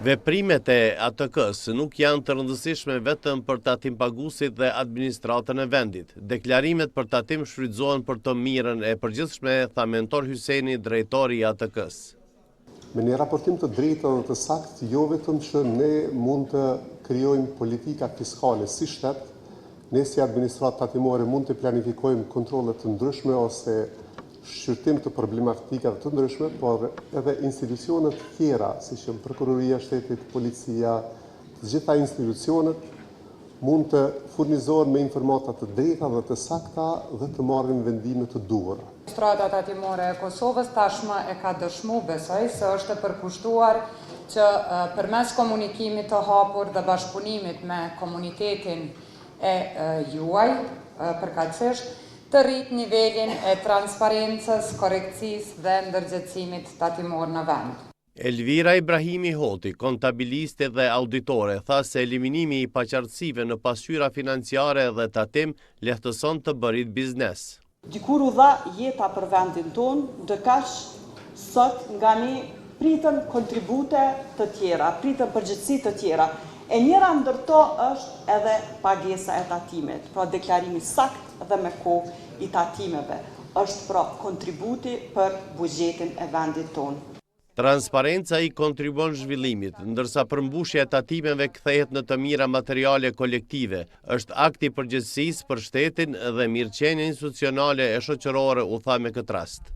Veprimet e ATK-së nuk janë të rëndësishme vetëm për tatimpaguesit dhe administratën e vendit. Deklarimet për tatim shfrytëzohen për të mirën e përgjithshme, tha Mentor Hyseni, drejtor i ATK-së. Me një raportim të drejtë dhe të saktë, jo vetëm që ne mund të krijojmë politika fiskale si shtet, ne si administratë tatimore mund të planifikojmë kontrolle të ndryshme ose shqyrtim të problematikave të ndryshme, por edhe institucionet tjera, siç janë Prokuroria e Shtetit, Policia, të gjitha institucionet mund të furnizohen me informata të drejta dhe të sakta dhe të marrin vendime të duhura. Administrata Tatimore e Kosovës tashmë e ka dëshmu, besoj, se është e përkushtuar që përmes komunikimit të hapur dhe bashkëpunimit me komunitetin e juaj, përkatësisht, të rritë nivelin e transparencës, korrektësisë dhe ndërgjegjësimit tatimor në vend. Elvira Ibrahimi Hoti, kontabiliste dhe auditore, tha se eliminimi i paqartësive në pasqyra financiare dhe tatim lehtëson të bërit biznes. Dikur u dha jeta për vendin tonë, ndërkaq sot nga ne priten kontribute të tjera, priten përgjegjësi të tjera. E njëra ndër to është edhe pagesa e tatimit, pra deklarimi i saktë dhe me kohë i tatimeve. Është pra kontributi për buxhetin e vendit tonë. Transparenca i kontribuon zhvillimit, ndërsa përmbushja e tatimeve kthehet në të mira materiale kolektive, është akt i përgjegjësisë për shtetin dhe mirëqenien institucionale e shoqërore, u tha me këtë rast.